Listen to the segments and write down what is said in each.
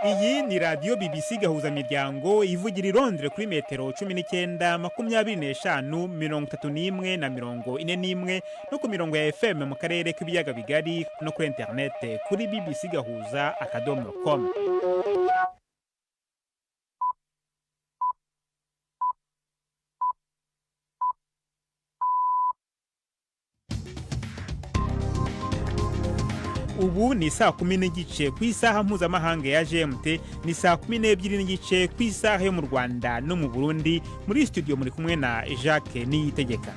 Iyi ni radiyo BBC Gahuzamiryango ivugira i Londres kuri metero 19, 25, 31 na 41, no ku mirongo ya FM mu karere k'ibiyaga bigari, no kuri interinete kuri bbcgahuza.com. Ubu ni saa 10:30 ku isaha mpuzamahanga ya GMT, ni saa 12:30 ku isaha yo mu Rwanda no mu Burundi. Muri studio muri kumwe na Jacques Niyitegeka.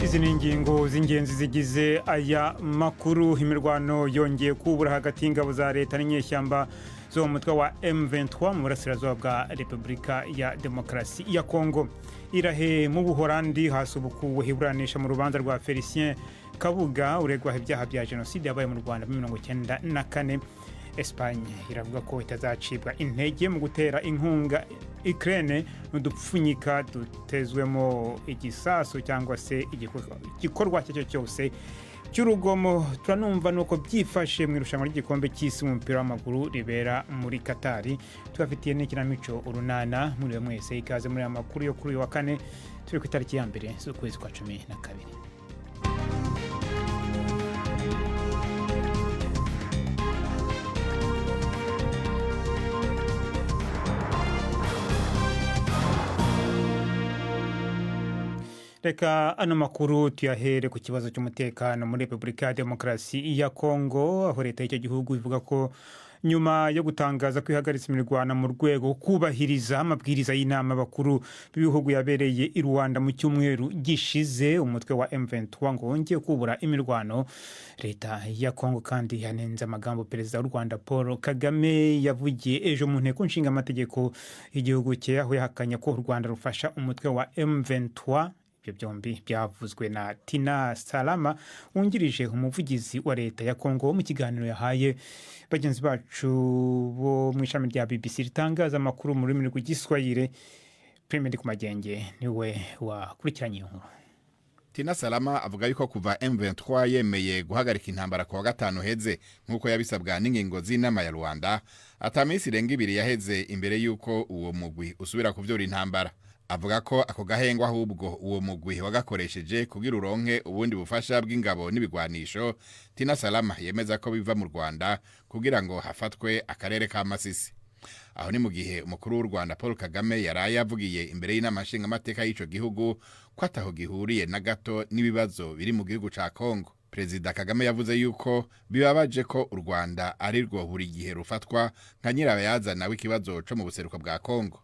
Izi ni ingingo z'ingenzi zigize aya makuru. Imirwano yongeye kubura hagati y'ingabo za leta n'inyeshyamba zo mu mutwe wa M23 mu burasirazuba bwa Repubulika ya Demokarasi ya Kongo. Irahe mu Buhorandi hasubukuwe iburanisha mu rubanza rwa Felicien Kabuga uregwa ibyaha bya jenoside yabaye mu Rwanda muri 94. Espagne iravuga ko itazacibwa intege mu gutera inkunga Ukraine n'udupfunyika dutezwemo igisasu cyangwa se igikorwa icyo ari cyo cyose cy'urugomo. Turanumva nuko byifashe mu irushanwa ry'igikombe cy'isi mu mupira w'amaguru ribera muri Katari. Tubafitiye n'ikinamico Urunana. Muri mwese ikaze muri aya makuru yo kuri uyu wa kane, turi ku itariki ya 1 z'ukwezi kwa 12. Reka ano makuru tuyahere ku kibazo cy'umutekano muri Repubulika ya Demokarasi ya Kongo, aho leta y'icyo gihugu ivuga ko nyuma yo gutangaza ko ihagaritse imirwano mu rwego rwo kubahiriza amabwiriza y'inama bakuru b'ibihugu yabereye i Rwanda mu cyumweru gishize, umutwe wa M23 ngo wongeye kubura imirwano. Leta ya Kongo kandi yanenze amagambo Perezida w'u Rwanda Paul Kagame yavugiye ejo mu nteko nshinga amategeko y'igihugu cye, aho yahakanye ko u Rwanda rufasha umutwe wa M23. Ibyo byombi byavuzwe na Tina Salama wungirije umuvugizi wa leta ya Kongo mu kiganiro yahaye bagenzi bacu bo mu ishami rya BBC ritangaza amakuru mu rurimi rw'igiswahili. Prime ku Magenge niwe wakurikiranye iyo nkuru. Tina Salama avuga yuko kuva M23 yemeye guhagarika intambara kuwa gatanu heze nk'uko yabisabwa n'ingingo z'inama ya Rwanda, ata minsi irenga 2 yaheze imbere y'uko uwo mugwi usubira kuvyura intambara. Avuga ko ako gahengwa ahubwo uwo mugwi wagakoresheje kugira uronke ubundi bufasha bw'ingabo n'ibigwanisho. Tina Salama yemeza ko biva mu Rwanda kugira ngo hafatwe akarere ka Masisi. Aho ni mu gihe umukuru w'u Rwanda Paul Kagame yaraye avugiye imbere y'inama nshingamateka y'ico gihugu ko ataho gihuriye na gato n'ibibazo biri mu gihugu ca Kongo. Perezida Kagame yavuze yuko bibabaje ko u Rwanda ari rwo buri gihe rufatwa nka nyirabayazana w'ikibazo co mu buseruko bwa Kongo.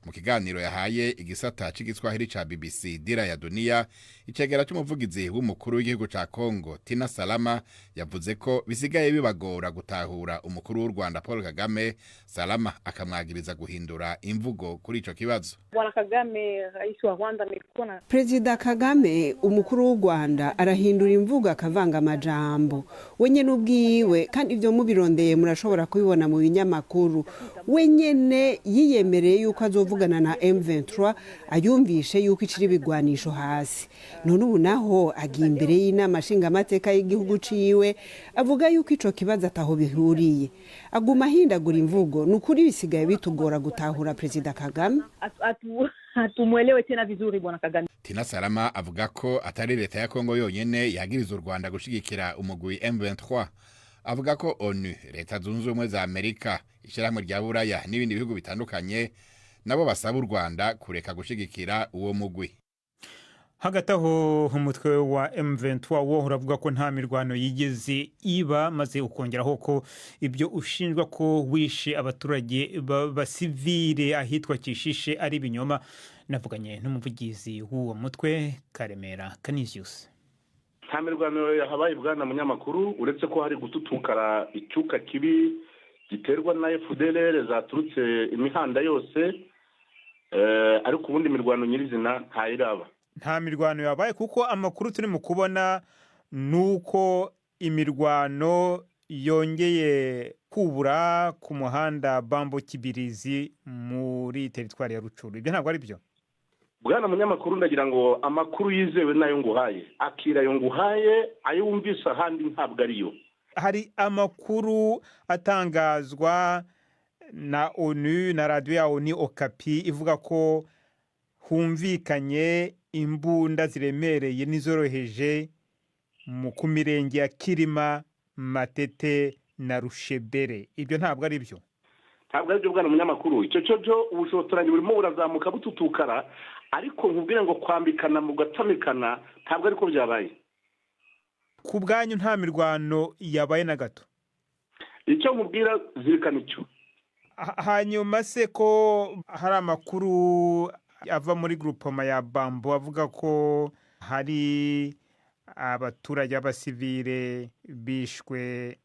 Mu kiganiro yahaye igisata c'igiswahili ca BBC Dira ya Dunia, icegera c'umuvugizi w'umukuru w'igihugu ca Kongo Tina Salama yavuze ko bisigaye bibagora gutahura umukuru w'u Rwanda Paul Kagame. Salama akamwagiriza guhindura imvugo kuri ico kibazo. Bwana Kagame, rais wa Rwanda, amekuwa na Perezida Kagame umukuru w'u Rwanda arahindura imvugo, akavanga amajambo wenyene ubwiwe, kandi ivyo mubirondeye murashobora kubibona mu binyamakuru. Wenyene yiyemereye yuko azovugana na M23 ayumvishe yuko icira ibigwanisho hasi. None ubu naho agiye imbere y'inama nshingamateka y'igihugu ciwe avuga yuko ico kibazo ataho bihuriye. Aguma ahindagura imvugo, ni ukuri bisigaye bitugora gutahura Perezida Kagame. Hatumwelewe tena vizuri Bwana Kagame. Tina Salama avuga ko atari leta ya Kongo yonyene yagiriza u Rwanda gushigikira umugwi M23. Avuga ko ONU, Leta Zunze Ubumwe za Amerika, ishirahamwe rya Buraya n'ibindi bihugu bitandukanye nabo basaba u Rwanda kureka gushigikira uwo mugwi. Hagati aho umutwe wa M23 wo uravuga ko nta mirwano yigeze iba, maze ukongeraho ko ibyo ushinjwa ko wishe abaturage basivile ahitwa Kishishe ari ibinyoma. Navuganye n'umuvugizi w'uwo mutwe, Karemera Canisius. Nta mirwano yahabaye, bwana munyamakuru, uretse ko hari gututukara icyuka kibi giterwa na FDLR zaturutse imihanda yose, ariko ubundi imirwano nyirizina ntayiraba. Nta mirwano yabaye, kuko amakuru turi mu kubona ni uko imirwano yongeye kubura ku muhanda Bambo Kibirizi muri teritwari ya Rucuru. Ibyo ntabwo ari byo? Bwana munyamakuru, ndagira ngo amakuru yizewe nayo nguhaye, akira ayo nguhaye, ayo wumvise ahandi ntabwo ariyo. Hari amakuru atangazwa Na ONU na radiyo ya ONU Okapi ivuga ko humvikanye imbunda ziremereye n'izoroheje mu ku mirenge ya Kirima, Matete na Rushebere. Ibyo ntabwo ari byo? Ntabwo aribyo, bwana munyamakuru. Icyo cyo byo ubushotoranyi burimo burazamuka bututukara, ariko nkubwire ngo kwambikana mugatamikana ntabwo ariko byabaye. Ku bwanyu nta mirwano yabaye na gato? Icyo nkubwira, zirikana icyo. Hanyuma se ko hari amakuru ava muri groupement ya Bambo avuga ko hari abaturage b'abasivile bishwe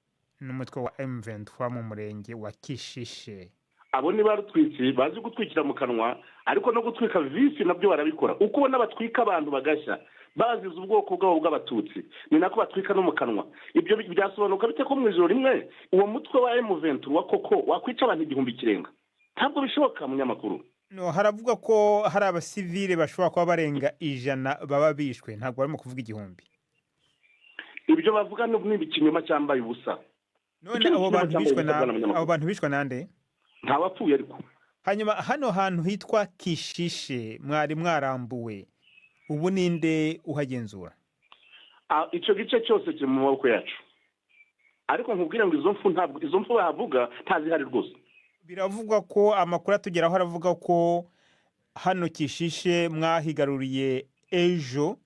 n'umutwe wa M23 mu murenge wa Kishishe? Abo ni barutwitsi bazi gutwikira mu kanwa, ariko no gutwika visi nabyo barabikora. Uko ubona batwika abantu bagashya bazize ubwoko bwabo bw'Abatutsi, ni nako batwika no mu kanwa. Ibyo byasobanuka bite ko mu ijoro rimwe uwo mutwe wa M23 wa koko wakwica abantu 1000 kirenga? Ntabwo bishoboka, munyamakuru. No, haravuga ko hari abasivile bashobora kuba barenga 100 baba bishwe, ntabwo barimo kuvuga 1000. Ibyo bavuga ni ikinyoma cyambaye ubusa. None Icyo ni abo ikinyoma bantu cyambaye bishwe ubusa, na bwana munyamakuru. Abo bantu bishwe nande? Ntawapfuye ariko. Hanyuma hano hantu hitwa Kishishe mwari mwarambuwe, ubu ninde uhagenzura? Icyo gice cyose kiri mu maboko yacu, ariko nkubwire ngo izo mfu, ntabwo izo mfu bahavuga ntazihari rwose. Biravugwa ko, amakuru atugeraho aravuga ko hano Kishishe mwahigaruriye ejo,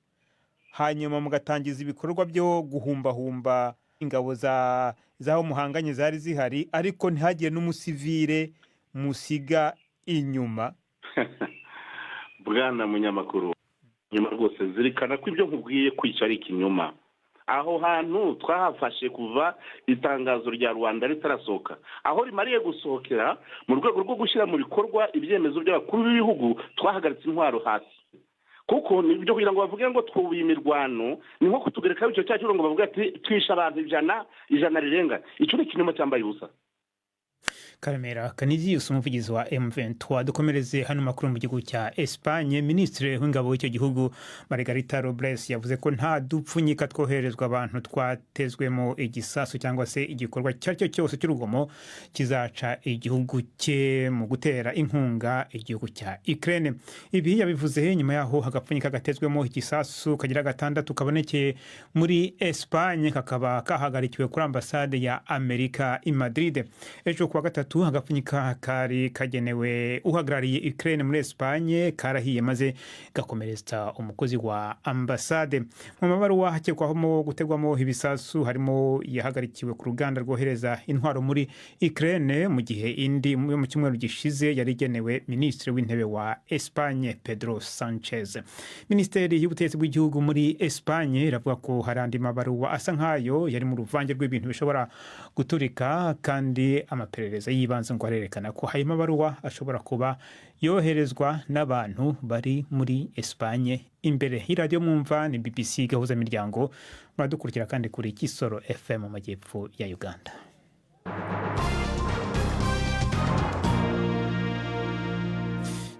hanyuma mugatangiza ibikorwa byo guhumbahumba ingabo za z'aho muhanganye zari zihari, ariko ntihagire n'umusivile musiga inyuma. Bwana munyamakuru, nyuma rwose zirikana ko ibyo nkubwiye kwica ari ikinyoma. Aho hantu twahafashe kuva itangazo rya Rwanda ritarasohoka. Aho rimariye gusohokera, mu rwego rwo gushyira mu bikorwa ibyemezo by'abakuru b'ibihugu, twahagaritse intwaro hasi, kuko nibyo kugira ngo bavuge ngo twubuye imirwano ni nko kutugerekaho icyo cyaha ngo bavuge ati twishe abantu 100, 100 rirenga. Icyo ni ikinyoma cyambaye ubusa. Karemera Kaniziyusi, umuvugizi wa M23. Dukomereze hano makuru mu gihugu cya Espagne. Minisitiri w'ingabo w'icyo gihugu Margarita Robles yavuze ko nta dupfunyika twoherezwa abantu twatezwemo igisasu cyangwa se igikorwa icyo ari cyo cyose cy'urugomo kizaca igihugu cye mu gutera inkunga igihugu cya Ukraine. Ibi yabivuze nyuma yaho agapfunyika gatezwemo igisasu kagira gatandatu kabonekeye muri Espagne, kakaba kahagarikiwe kuri ambasade ya Amerika i Madrid ejo kuwa gatatu. Agapfunyika kari kagenewe uhagarariye Ukraine muri Espagne karahiye maze gakomeretsa umukozi wa ambasade. Mu mabaruwa hakekwamo gutegwamo ibisasu harimo yahagarikiwe ku ruganda rwohereza intwaro muri Ukraine, mu gihe indi yo mu cyumweru gishize yari igenewe minisitiri w'intebe wa Espagne Pedro Sanchez. Minisiteri y'ubutegetsi bw'igihugu muri Espagne iravuga ko hari andi mabaruwa asa nk'ayo yari mu ruvange rw'ibintu bishobora guturika, kandi amaperereza y'ibanze ngo arerekana ko ayo mabaruwa ashobora kuba yoherezwa n'abantu bari muri Espagne imbere. Y'iradiyo mwumva ni BBC Gahuza Miryango. Muradukurikira kandi kuri Kisoro FM mu majyepfo ya Uganda.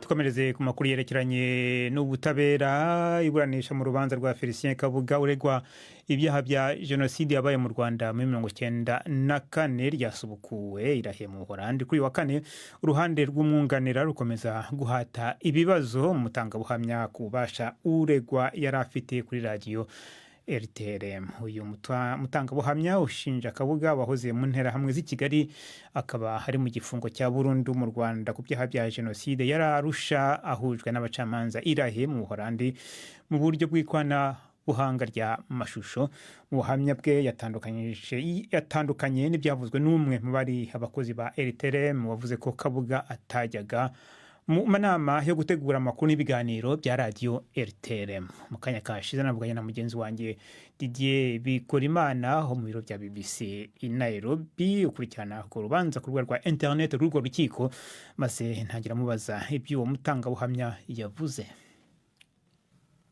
Dukomereze ku makuru yerekeranye n'ubutabera. Iburanisha mu rubanza rwa Felicien Kabuga uregwa ibyaha bya jenoside yabaye mu Rwanda muri 94 ryasubukuwe irahe mu Buholandi kuri uyu wa kane. Uruhande rw'umwunganira rukomeza guhata ibibazo umutangabuhamya ku bubasha uregwa yari afite kuri radiyo RTLM. Uyu mutangabuhamya ushinja Kabuga wahoze mu Nterahamwe z'i Kigali, akaba ari mu gifungo cya burundu mu Rwanda ku byaha bya jenoside, yari Arusha ahujwe n'abacamanza irahe mu Buholandi mu buryo bw'ikoranabuhanga rya mashusho. Mu buhamya bwe yatandukanye n'ibyavuzwe n'umwe mu bari abakozi ba RTLM wavuze ko Kabuga atajyaga mu manama yo gutegura amakuru n'ibiganiro bya radiyo RTLM. Mu kanya kashize navuganye na mugenzi wanjye Didier Bikorimana ho mu biro bya BBC i Nairobi, ukurikirana urwo rubanza ku rubuga rwa internet rw'urwo rukiko, maze ntangira amubaza iby'uwo mutangabuhamya yavuze.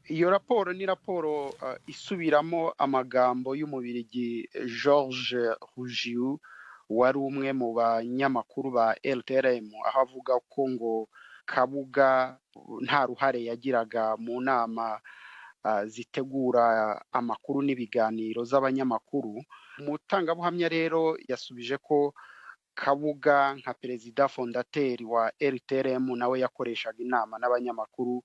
Iyo raporo ni raporo isubiramo amagambo y'Umubirigi George Rugiu, wari umwe mu banyamakuru ba RTLM, aho avuga ko ngo Kabuga nta ruhare yagiraga mu nama zitegura amakuru n'ibiganiro z'abanyamakuru. Umutangabuhamya rero yasubije ko Kabuga nka perezida fondateri wa RTLM nawe yakoreshaga inama n'abanyamakuru,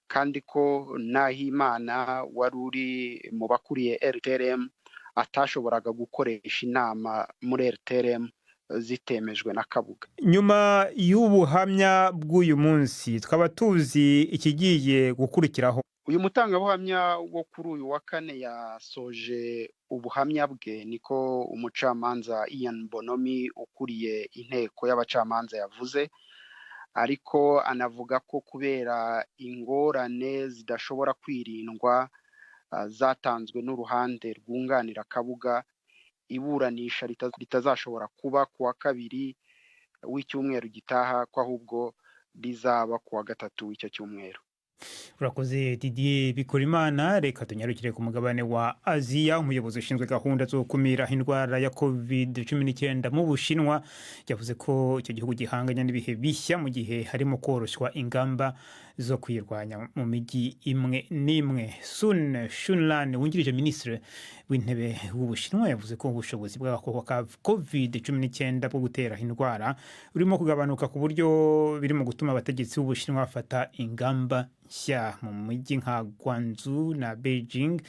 kandi ko Nahimana wari uri mu bakuriye RTLM atashoboraga gukoresha inama muri RTLM zitemejwe na Kabuga. Nyuma y'ubuhamya bw'uyu munsi twaba tuzi ikigiye gukurikiraho. Uyu mutangabuhamya wo kuri uyu wa kane yasoje ubuhamya bwe, niko umucamanza Ian Bonomi ukuriye inteko y'abacamanza yavuze, ariko anavuga ko kubera ingorane zidashobora kwirindwa zatanzwe n'uruhande rwunganira Kabuga, iburanisha ritazashobora kuba ku wa kabiri w'icyumweru gitaha, ko ahubwo rizaba ku wa gatatu w'icyo cyumweru. Urakoze Didier Bikorimana. Reka tunyarukire ku mugabane wa Aziya. Umuyobozi ushinzwe gahunda zo gukumira indwara ya COVID-19 mu Bushinwa yavuze ko icyo gihugu gihanganye n'ibihe bishya mu gihe harimo koroshywa ingamba zo kuyirwanya mu mijyi imwe n'imwe. Sun Shunlan wungirije minisitiri w'intebe w'Ubushinwa yavuze ko ubushobozi bw'agakoko ka COVID-19 bwo gutera indwara burimo kugabanuka, ku buryo birimo gutuma abategetsi b'Ubushinwa bafata ingamba nshya mu mujyi nka Guangzhou na Beijing.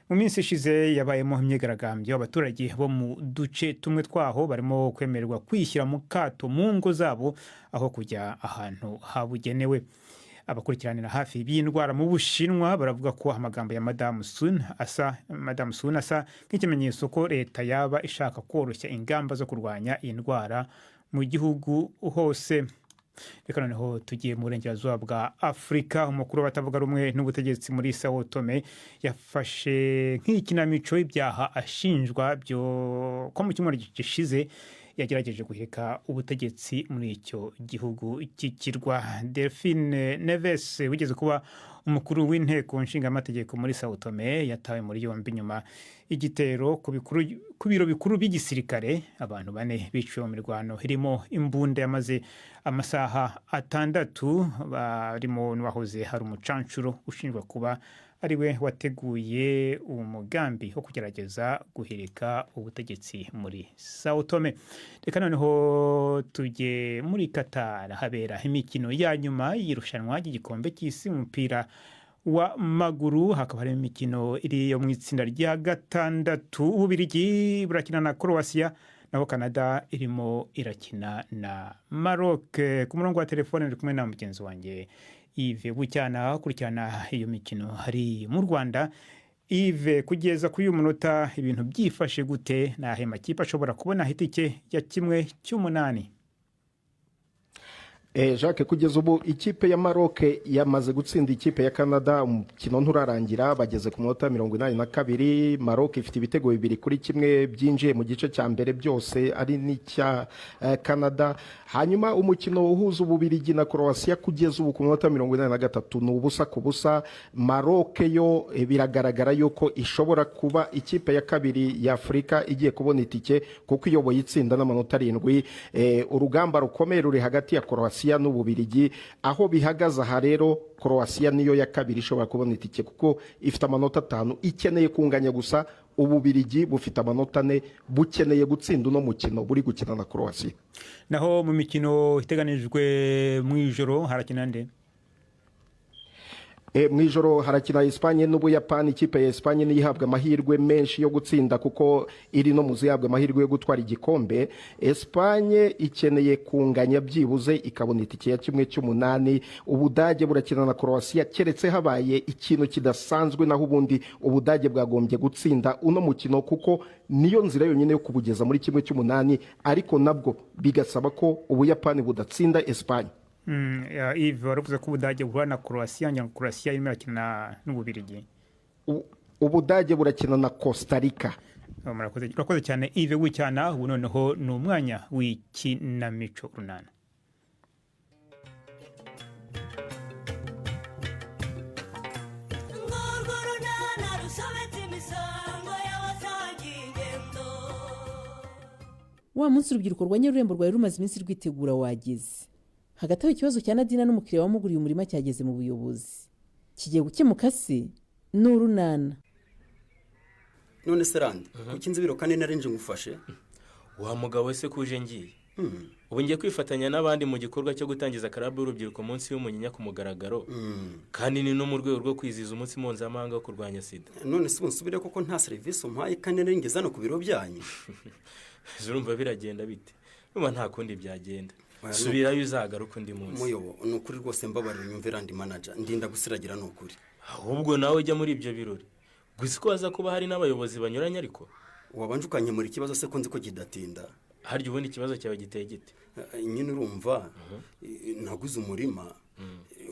Mu minsi ishize yabayemo imyigaragambyo, abaturage bo mu duce tumwe twaho barimo kwemererwa kwishyira mu kato mu ngo zabo aho kujya ahantu habugenewe. Abakurikiranira hafi by'indwara mu Bushinwa baravuga ko amagambo ya Madamu Sun asa nk'ikimenyetso ko leta yaba ishaka koroshya ingamba zo kurwanya iyi ndwara mu gihugu hose. Reka noneho tugiye mu burengerazuba bwa Afurika. Umukuru w'abatavuga rumwe n'ubutegetsi muri Sao Tome yafashe nk'ikinamico ibyaha ashinjwa byo ko mu cyumweru gishize yagerageje guheka ubutegetsi muri icyo gihugu cy'ikirwa. Delphine Neves wigeze kuba umukuru w'inteko nshingamategeko muri Sao Tome yatawe muri yombi nyuma y'igitero ku biro bikuru by'igisirikare. Abantu bane biciwe mu mirwano irimo imbunda yamaze amasaha 6, barimo n'uwahoze hari umucancuro ushinjwa kuba ari we wateguye umugambi wo kugerageza guhirika ubutegetsi muri Sao Tome. Reka noneho tujye muri Qatar habera imikino ya nyuma y'irushanwa ry'igikombe cy'isi mu mupira w'amaguru. Hakaba harimo imikino iri yo mu itsinda rya gatandatu. Ububirigi burakina na Croatia, naho Canada irimo irakina na Maroc. Ku murongo wa telefone ndi kumwe na mugenzi wanjye Yves Bucyana akurikirana iyo mikino hari mu Rwanda. Yves, kugeza kuri uyu munota ibintu byifashe gute? Ni ayahe makipe ashobora kubona itike ya 1/8? Jacques, kugeza ubu ikipe ya Maroc yamaze gutsinda ikipe ya Canada. Umukino nturarangira, bageze ku munota 82. Maroc ifite ibitego 2-1 byinjiye mu gice cya mbere, byose ari n'icya Canada. Hanyuma umukino uhuza Ububirigi na Croatia, kugeza ubu ku munota 83 ni 0-0. Maroc yo biragaragara yuko ishobora kuba ikipe ya kabiri ya Afurika igiye kubona itike, kuko iyoboye itsinda n'amanota 7. Urugamba rukomeye ruri hagati ya Croatia n'Ububirigi. Aho bihagaze aha rero, Croatia niyo ya kabiri ishobora kubona itike kuko ifite amanota 5, ikeneye kunganya gusa. Ububirigi bufite amanota 4, bukeneye gutsinda uno mukino buri gukina na Croatia. Naho mu mikino iteganijwe mu ijoro harakina nde? Mu ijoro harakina Espagne n'Ubuyapani. Ikipe ya Espagne niyo ihabwa amahirwe menshi yo gutsinda, kuko iri no mu zihabwa amahirwe yo gutwara igikombe. Espagne ikeneye kunganya byibuze ikabona itike ya 1/8. Ubudage burakina na Croatia. Keretse habaye ikintu kidasanzwe, naho ubundi Ubudage bwagombye gutsinda uno mukino, kuko niyo nzira yonyine yo kubugeza muri 1/8, ariko nabwo bigasaba ko Ubuyapani budatsinda Espagne. Yves, waravuze ko Ubudage buhura na Croatia. Ngira ngo Croatia irimo irakina n'Ububirigi. Ubudage burakina na Costa Rica. Oh, murakoze, urakoze cyane Yves Bucyana. Ubu noneho ni umwanya w'ikinamico Urunana. Ngurwo runana rusobetse imisango y'abasangiye ingendo. Wa munsi urubyiruko rwa Nyarurembo rwari rumaze iminsi rwitegura wageze. Hagati aho, ikibazo cya Nadina n'umukiriya wamuguriye umurima cyageze mu buyobozi. Kigiye gukemuka se? Ni Urunana. None se randi, kuki nzi ibiro kane narinje ngufashe? Wa mugabo se, kuje ngiye. Ubu ngiye kwifatanya n'abandi mu gikorwa cyo gutangiza club y'urubyiruko munsi y'umunyinya ku mugaragaro, kandi ni no mu rwego rwo kwizihiza umunsi mpuzamahanga wo kurwanya sida. None se ubu nsubire koko nta serivisi umpaye kandi nari ngeze hano ku biro byanyu? Urumva biragenda bite? Urumva nta kundi byagenda. Subirayo, uzagaruka undi munsi. Muyobo, ni ukuri rwose mbabarira unyumve, andi manager ndinda gusiragira, ni ukuri. Ahubwo nawe ujya muri ibyo birori gusa ko haza kuba hari n'abayobozi banyuranye, ariko Wabanje ukankemura ikibazo se, ko nzi ko kidatinda? Harya ubundi ikibazo cyawe giteye gite? Nyine urumva, naguze umurima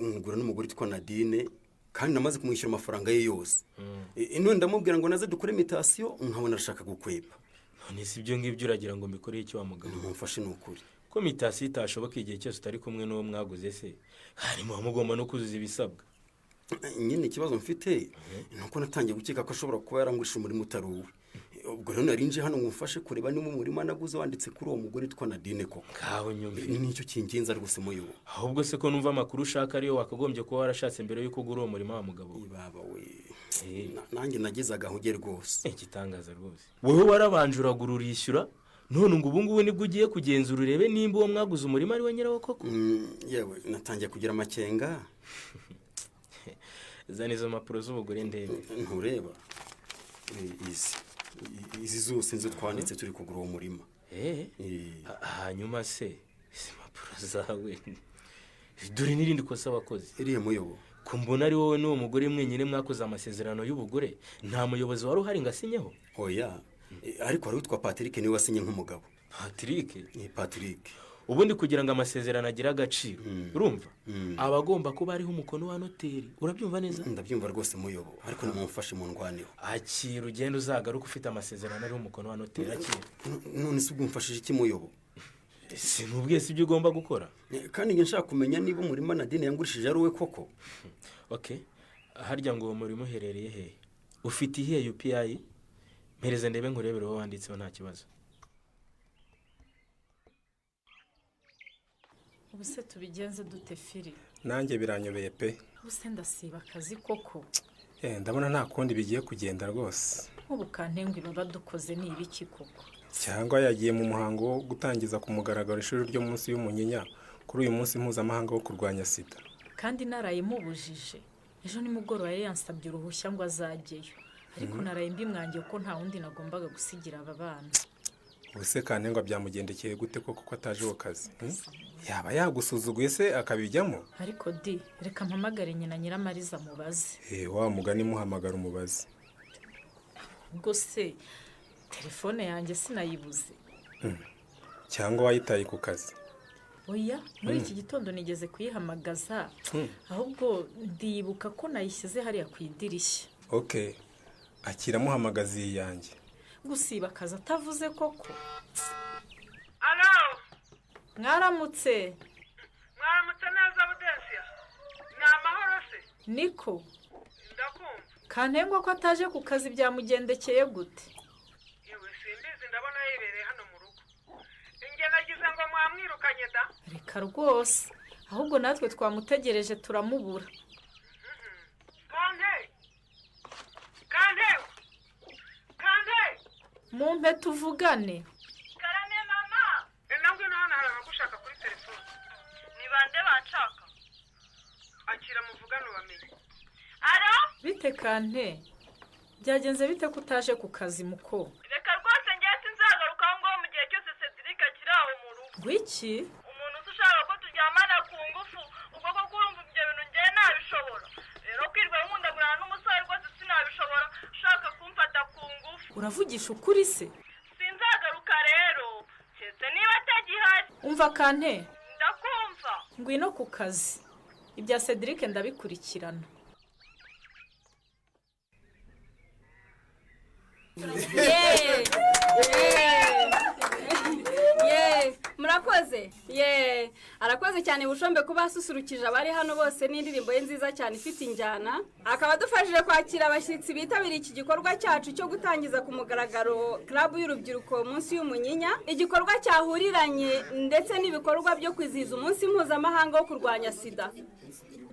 nkugura n'umugore witwa Nadine, kandi namaze kumwishyura amafaranga ye yose. None ndamubwira ngo naze dukore mutation, nkabona arashaka gukwepa. None si ibyo ngibyo uragira ngo mbikore icyo wa mugabo? Mumfashe ni ukuri. Ko mutation itashoboka igihe cyose utari kumwe n'uwo mwaguze se, harimo mugomba no kuzuza ibisabwa? Nyine ikibazo mfite ni uko natangiye gukeka ko ashobora kuba yarangurisha umurima utari uwe. Ubwo rero nari nje hano ngo umfashe kureba niba umurima naguze wanditse kuri uwo mugore witwa Nadine koko. Kawe nyumve. Nicyo kingenza rwose, muyobo. Ahubwo se ko numva amakuru ushaka ariyo wakagombye kuba warashatse mbere y'uko ugura uwo murima wa mugabo we? Baba we, nanjye nagize agahuge rwose. Igitangaza rwose, wowe warabanje uragura, urishyura, none ngo ubu ngubu nibwo ugiye kugenzura urebe nimba uwo mwaguze umurima ari we nyirawo koko? Yewe, natangiye kugira amakenga. Zana izo mpapuro z'ubugure ndebe. Ntureba izi zose nizo twanditse turi kugura uwo murima. Hanyuma se izi mpapuro zawe, dore n'irindi kosa wakoze. Iriya, muyobo? Ko mbona ari wowe n'uwo mugore mwenyine mwakoze amasezerano y'ubugure, nta muyobozi wari uhari ngo asinyeho? Oya, ariko wari witwa Patrick, niwe wasinye nk'umugabo. Patrick? Ni Patrick. Ubundi kugira ngo amasezerano agire agaciro, urumva, aba agomba kuba ariho umukono wa noteri. Urabyumva neza? Ndabyumva rwose, muyobo, ariko nimumufashe mu ndwaneho. Akira ugenda, uzagaruka ufite amasezerano ariho umukono wa noteri. Akira. None se ubwo umfashije iki, muyobo? Sinubwiye si ibyo ugomba gukora? Kandi njye nshaka kumenya niba umurima Nadine yangurishije ari uwe koko. Okay, harya ngo uwo murima uherereye hehe? Ufite ihiye UPI? Mpereze ndebe nkurebere uwo wanditseho, nta kibazo. Ubu se tubigenze dute, Firi? Nanjye biranyobeye pe. Ubu se ndasiba akazi koko? Ndabona nta kundi bigiye kugenda rwose. Nk'ubu kantengwa baba dukoze ni ibiki koko? Cyangwa yagiye mu muhango wo gutangiza ku mugaragaro ishuri ryo munsi y'umunyinya kuri uyu munsi mpuzamahanga wo kurwanya sida. Kandi naraye mubujije. Ejo nimugoroba yari yansabye uruhushya ngo azajyeyo, ariko naraye mbimwangiye ko nta wundi nagombaga gusigira aba bana. Ubu se kantengwa byamugendekeye gute koko ko ataje uwo kazi? Yaba yagusuzuguye se akabijyamo? Ariko di, reka mpamagare nyina Nyiramariza mubaze. Wa mugani, muhamagara umubaze. Ubwo se telefone yanjye sinayibuze? Cyangwa wayitaye ku kazi? Oya, muri iki gitondo nigeze kuyihamagaza. Ahubwo ndibuka ko nayishyize hariya ku idirishya. Okay, akira muhamagaza iyi yanjye. Gusiba akazi atavuze koko? Alo. Mwaramutse. Mwaramutse neza, Budensiya. Ni amahoro se? Niko. Ndakumva. Kantengwa ko ataje ku kazi byamugendekeye gute? Yewe, simbizi, ndabona yibereye hano mu rugo. Njye nagize ngo mwamwirukanye da. Reka rwose, ahubwo natwe twamutegereje turamubura. Kante! Kante! Kante! Mumpe tuvugane. Karame mama. Nangwino hano, hari abagushaka kuri telefone. Ni bande banshaka? Akira muvugane ubamenye. Alo? Bite Kante? Byagenze bite ko utaje ku kazi, muko? Reka rwose, njye sinzagaruka aho ngaho mu gihe cyose Cedric akiri aho mu rugo. Ngwiki? Umuntu uzi ushaka ko turyamana ku ngufu, ubwo koko urumva ibyo bintu njye nabishobora? Rero kwirwa nkundagurana n'umusore rwose sinabishobora, ushaka kumfata ku ngufu. Uravugisha ukuri se? Sinzagaruka rero, keretse niba atagihari. Umva Kante. Ndakumva. Ngwino ku kazi. Ibya Cedric ndabikurikirana. Ye, murakoze. Ye, arakoze cyane Bushombe kuba asusurukije abari hano bose n'indirimbo ye nziza cyane ifite injyana, akaba adufashije kwakira abashyitsi bitabiriye iki gikorwa cyacu cyo gutangiza ku mugaragaro club y'urubyiruko munsi y'umunyinya, igikorwa cyahuriranye ndetse n'ibikorwa byo kwizihiza umunsi mpuzamahanga wo kurwanya sida.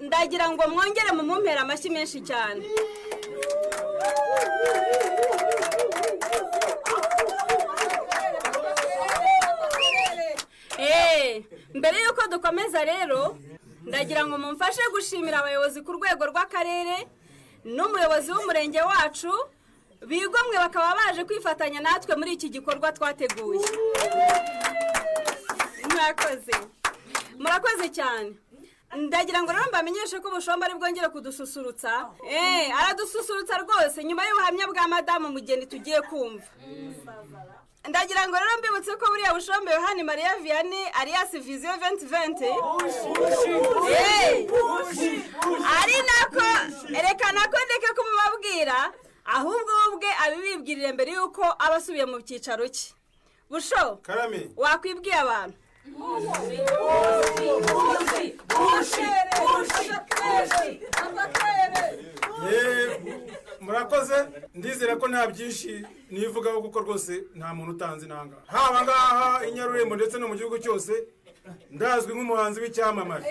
Ndagira ngo mwongere mumumpere amashyi menshi cyane. Y'uko dukomeza rero, ndagira ngo mumfashe gushimira abayobozi ku rwego rw'akarere n'umuyobozi w'umurenge wacu bigomwe bakaba baje kwifatanya natwe muri iki gikorwa twateguye. Murakoze, murakoze cyane. Ndagira ngo rero mbamenyeshe ko Ubushombe ari bwongere kudususurutsa. Aradususurutsa rwose nyuma y'ubuhamya bwa madamu Mugeni tugiye kumva. Ndagira ngo rero mbibutse ko buriya Bushombe Yohani Mariya Vianney, alias Vision 2020, ari nako reka nako ndeke kumubabwira, ahubwo we ubwe abibibwirire mbere y'uko aba asubiye mu cyicaro cye. Busho! Karame. Wakwibwiye abantu. Murakoze. Ndizera ko nta byinshi nivugaho, kuko rwose nta muntu utanzi nanga haba ngaha i Nyarurembo ndetse no mu gihugu cyose. Ndazwi nk'umuhanzi w'icyamamare.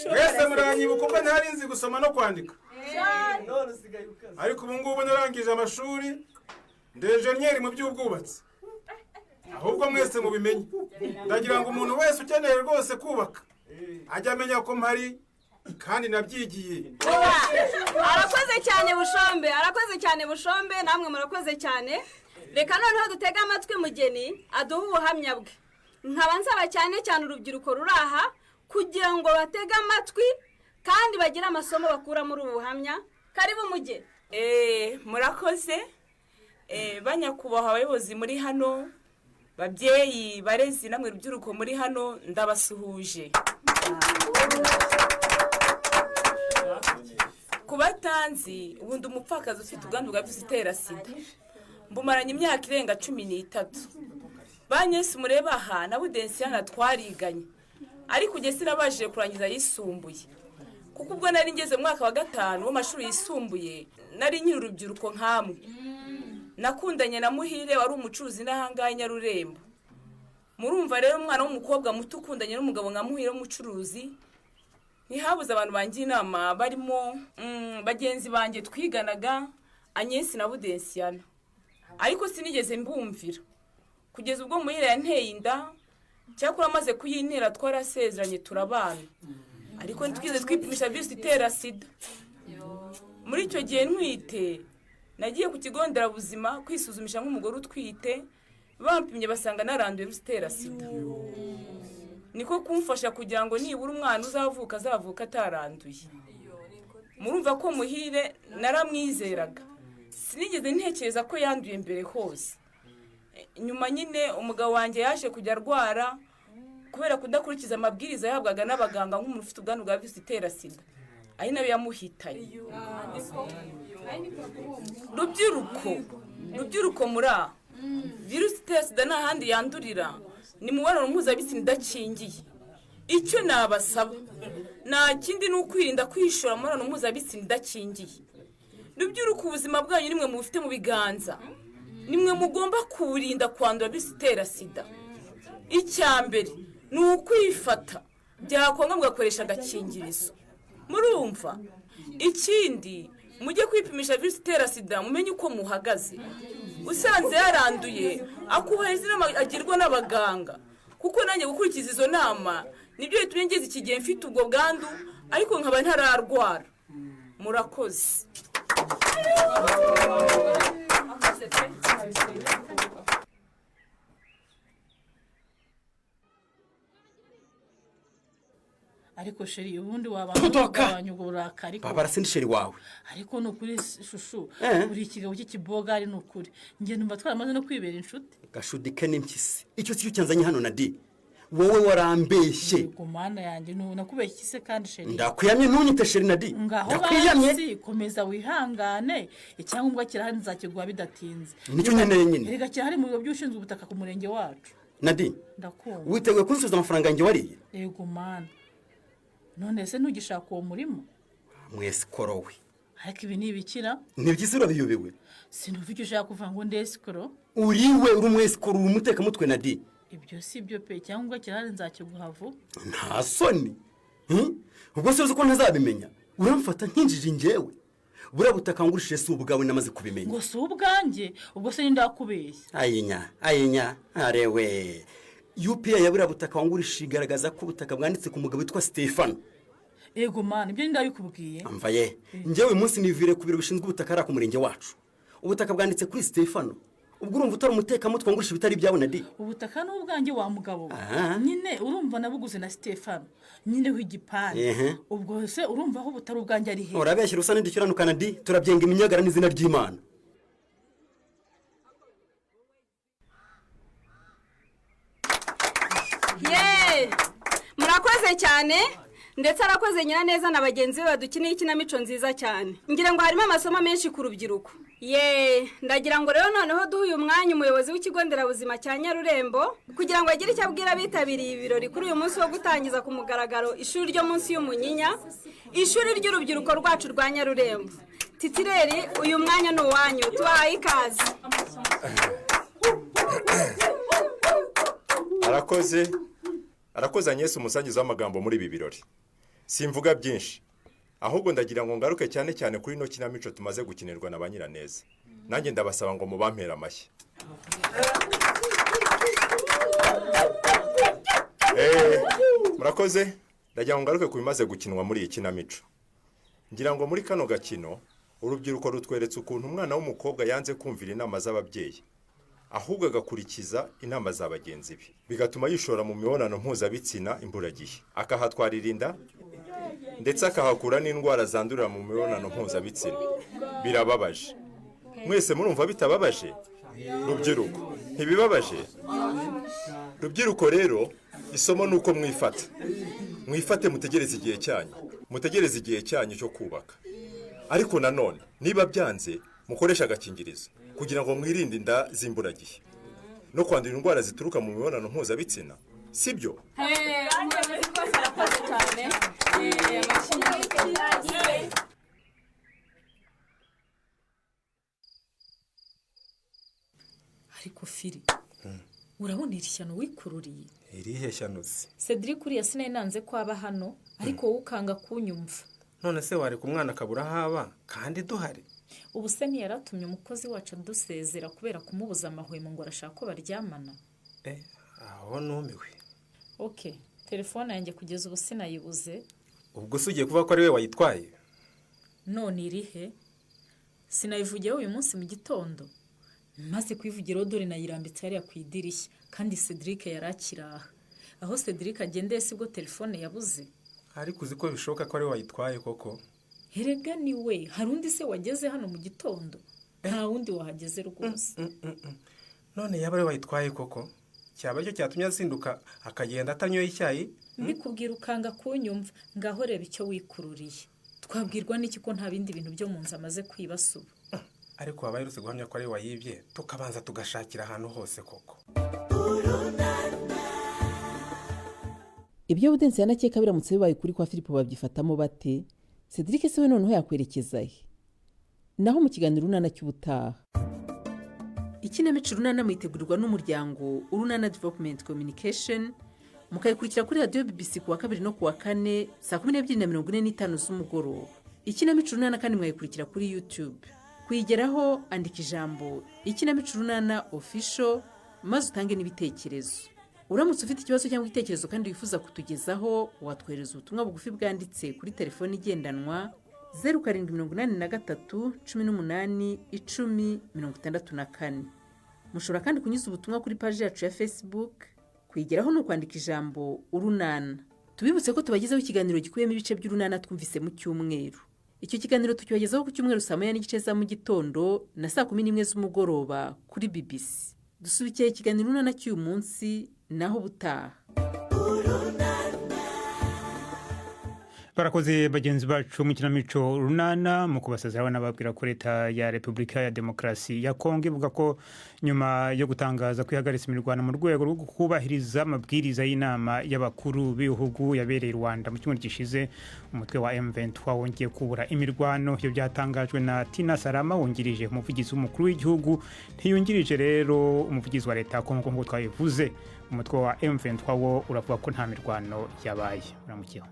Mwese muranyibuka ubwo ntari nzi gusoma no kwandika, ariko ubu ngubu narangije amashuri, ndi enjeniyeri mu by'ubwubatsi. Ahubwo mwese mubimenye, ndagira ngo umuntu wese ukeneye rwose kubaka ajya amenya ko mpari kandi nabyigiye. Arakoze cyane Bushombe, arakoze cyane Bushombe, namwe murakoze cyane. Reka noneho dutege amatwi Mugeni aduhe ubuhamya bwe. Nkaba nsaba cyane cyane urubyiruko ruri aha kugira ngo batege amatwi kandi bagire amasomo bakura muri ubu buhamya. Karibu, Mugeni. Murakoze. Banyakubahwa abayobozi muri hano, babyeyi, barezi, namwe rubyiruko muri hano, ndabasuhuje. Ku batanzi, ubundi umupfakazi ufite ubwandu bwa virusi itera sida, mbumaranye imyaka irenga 13. Banyesi mureba aha na Budensiyana twariganye, ariko ugeze sinabashije kurangiza ayisumbuye, kuko ubwo nari ngeze mu mwaka wa gatanu w'amashuri yisumbuye nari nkiri urubyiruko nkamwe. Nakundanye na Muhire wari umucuruzi n'ahangaha i Nyarurembo. Murumva rero, umwana w'umukobwa muto ukundanye n'umugabo nka Muhire w'umucuruzi, ntihabuze abantu bangira inama, barimo bagenzi banjye twiganaga, Anyesi na Budensiyana, ariko sinigeze mbumvira kugeza ubwo Muhire yanteye inda. Cyakora amaze kuyintera twarasezeranye turabana, ariko ntitwigeze twipimisha virusi itera sida. Muri icyo gihe ntwite, nagiye ku kigo nderabuzima kwisuzumisha nk'umugore utwite. Bampimye basanga naranduye virusi itera sida, niko kumfasha kugira ngo nibura umwana uzavuka azavuka ataranduye. Murumva ko Muhire naramwizeraga, sinigeze ntekereza ko yanduye mbere hose. Nyuma nyine umugabo wanjye yaje kujya arwara kubera kudakurikiza amabwiriza yahabwaga n'abaganga nk'umuntu ufite ubwandu bwa virusi itera sida, ari nayo yamuhitanye. Rubyiruko, rubyiruko, muri aha, virusi itera sida nta handi yandurira, ni mu mibonano mpuzabitsina idakingiye. Icyo nabasaba nta kindi, ni ukwirinda kwishora mu mibonano mpuzabitsina idakingiye. Rubyiruko, ubuzima bwanyu nimwe mubufite mu biganza, nimwe mugomba kuburinda kwandura virusi itera sida. Icya mbere ni ukwifata, byakwanga mugakoresha agakingirizo. Murumva? Ikindi, mujye kwipimisha virusi itera sida mumenye uko muhagaze. Usanze yaranduye akubahiriza inama agirwa n'abaganga, kuko nanjye gukurikiza izo nama nibyo bitumye ngeze iki gihe mfite ubwo bwandu ariko nkaba ntararwara. Murakoze. Ariko chéri, ubundi wabanza Tutoka! ukagabanya ubwo burakari ko. Babara, sindi chéri wawe. Ariko ni ukuri, chouchou, uri ikigabo cy'ikibogari, ni ukuri njye numva twaramaze no kwibera inshuti. Gashudike n'impyisi, icyo si cyo cyanzanye hano. Na di wowe warambeshye. Ku Mana yanjye, nakubeshye se kandi, chéri? Ndakwiyamye, ntunyite chéri na di. Ngaho. Ndakwiyamye. Basi komeza wihangane, icyangombwa kirahari, nzakiguha bidatinze. Nicyo nkeneye nyine. Erega kirahari mu biro by'ushinzwe ubutaka ku murenge wacu. Nadi. Ndakumva. Witeguye kunsubiza amafaranga yanjye wariye? Yego Mana, none se ntugishaka uwo murimo? Mwesikoro we. Ariko ibi ni ibikira? Ni byiza, urabiyobewe? Sinumva icyo ushaka kuvuga ngo ndesikoro. Uriwe, uri umwesikoro, uri umutekamutwe, Nadi. Ibyo si byo pe, icyangombwa kirahari, nzakiguha vuba. Nta soni? Ubwo se uzi ko ntazabimenya? Uramfata nk'injiji njyewe? Buriya butaka ngurishije si ubwawe, namaze kubimenya. Ngo si ubwanjye? Ubwo se ninde wakubeshya? Ayinya, ayinya, arewe! UPI ya buriya butaka wangurishije igaragaza ko ubutaka bwanditse ku mugabo witwa Stefano. Ego mani, ibyo ninde wabikubwiye? Amva ye, njyewe uyu munsi nivire ku biro bishinzwe ubutaka hariya ku murenge wacu. Ubutaka bwanditse kuri Stefano. Ubwo urumva utari umutekamutwe wangurisha ibitari ibyawe, Nadi? Ubutaka ni ubwanjye, wa mugabo we. Aha. Nyine urumva nabuguze na Stefano nyine w'igipande. Ubwo se urumva aho butari ubwanjye ari he? Urabeshyira usa n'idukiranuka, Nadi. Turabyenga iminyagara n'izina ry'Imana. Ye, murakoze cyane. Ndetse arakoze Nyiraneza na bagenzi be badukiniye ikinamico nziza cyane. Ngira ngo harimo amasomo menshi ku rubyiruko. Ye, ndagira ngo rero noneho duhe uyu mwanya umuyobozi w'ikigo nderabuzima cya Nyarurembo kugira ngo agire icyo abwira abitabiriye ibirori kuri uyu munsi wo gutangiza ku mugaragaro ishuri ryo munsi y'umunyinya, ishuri ry'urubyiruko rwacu rwa Nyarurembo. Titireri, uyu mwanya ni uwanyu, tubahaye ikaze. Arakoze, arakoze Agnès, umusangiza w'amagambo muri ibi birori. Simvuga byinshi, ahubwo ndagira ngo ngaruke cyane cyane kuri ino kinamico tumaze gukinirwa na ba Nyiraneza. Nanjye ndabasaba ngo mubampere amashyi. Murakoze. Ndagira ngo ngaruke ku bimaze gukinwa muri iyi kinamico. Ngira ngo muri kano gakino urubyiruko rutweretse ukuntu umwana w'umukobwa yanze kumvira inama z'ababyeyi, ahubwo agakurikiza inama za bagenzi be, bigatuma yishora mu mibonano mpuzabitsina imburagihe, akahatwarira inda, ndetse akahakura n'indwara zandurira mu mibonano mpuzabitsina. Birababaje. Mwese murumva bitababaje? Rubyiruko, ntibibabaje? Rubyiruko rero, isomo ni uko mwifata. Mwifate, mutegereze igihe cyanyu, mutegereze igihe cyanyu cyo kubaka. Ariko nanone niba byanze, mukoreshe agakingirizo kugira ngo mwirinde inda z'imburagihe no kwandura indwara zituruka mu mibonano mpuzabitsina, sibyo? Umuyobozi rwose arakoze cyane. Amashyi. Ariko Firi, urabona iri shyano wikururiye? Irihe shyano se? Cedric uriya sinari nanze ko aba hano, ariko wowe ukanga kunyumva. None se wareka umwana akabura aho aba kandi duhari? Ubu se ntiyaratumye umukozi wacu adusezera kubera kumubuza amahwemo ngo arashaka ko baryamana? Aho numiwe. Ok, telefone yanjye kugeza ubu sinayibuze. Ubwo se ugiye kuvuga ko ari we wayitwaye? None irihe? Sinayivugiyeho uyu munsi mu gitondo? Maze kuyivugiraho dore nayirambitse hariya ku idirishya, kandi Cedric yari akiri aha. Aho Cedric agendeye sibwo telefone yabuze. Ariko uzi ko bishoboka ko ari we wayitwaye koko? Erega ni we. Hari undi se wageze hano mu gitondo? Nta wundi wahageze rwose. None yaba ari we wayitwaye koko, cyaba aricyo cyatumye azinduka akagenda atanyoye icyayi? Mbikubwira ukanga kunyumva. Ngaho reba icyo wikururiye. Twabwirwa n'iki ko nta bindi bintu byo mu nzu amaze kwibasa ubu? Ariko waba aherutse guhamya ko ari we wayibye, tukabanza tugashakira ahantu hose koko. Ibyo Budensi yanakeka biramutse bibaye ukuri kwa Filipo, babyifatamo bate? Cedric se we noneho yakwerekeza he? Naho mu kiganiro Urunana cy'ubutaha. Ikinamico Urunana muyitegurirwa n'umuryango Urunana Development Communication, mukayikurikira kuri radiyo BBC ku wa kabiri no ku wa kane saa 12:45 z'umugoroba. Ikinamico Urunana kandi mwayikurikira kuri YouTube. Kuyigeraho, andika ijambo "Ikinamico Urunana Official" maze utange n'ibitekerezo. Uramutse ufite ikibazo cyangwa igitekerezo kandi wifuza kutugezaho, watwohereza ubutumwa bugufi bwanditse kuri telefoni igendanwa 0783 18 10 64. Mushobora kandi kunyuza ubutumwa kuri paji yacu ya Facebook. Kuyigeraho ni ukwandika ijambo "Urunana". Tubibutse ko tubagezaho ikiganiro gikubiyemo ibice by'Urunana twumvise mu cyumweru. Icyo kiganiro tukibagezaho ku cyumweru saa 1:30 za mu gitondo na saa 11 z'umugoroba kuri BBC. Dusubikiye ikiganiro Urunana cy'uyu munsi, naho ubutaha. Barakoze bagenzi bacu mu kinamico Runana. Mu kubasezeraho nababwira ko Leta ya Repubulika ya Demokarasi ya Kongo ivuga ko nyuma yo gutangaza ko ihagaritse imirwano mu rwego rwo kubahiriza amabwiriza y'inama y'abakuru b'ibihugu yabereye i Rwanda mu cyumweru gishize, umutwe wa M23 wongeye kubura imirwano. Ibyo byatangajwe na Tina Salama wungirije umuvugizi w'umukuru w'igihugu. Ntiyungirije rero umuvugizi wa Leta ya Kongo nk'uko twabivuze. Umutwe wa M23 wo uravuga ko nta mirwano yabaye. Muramukiho.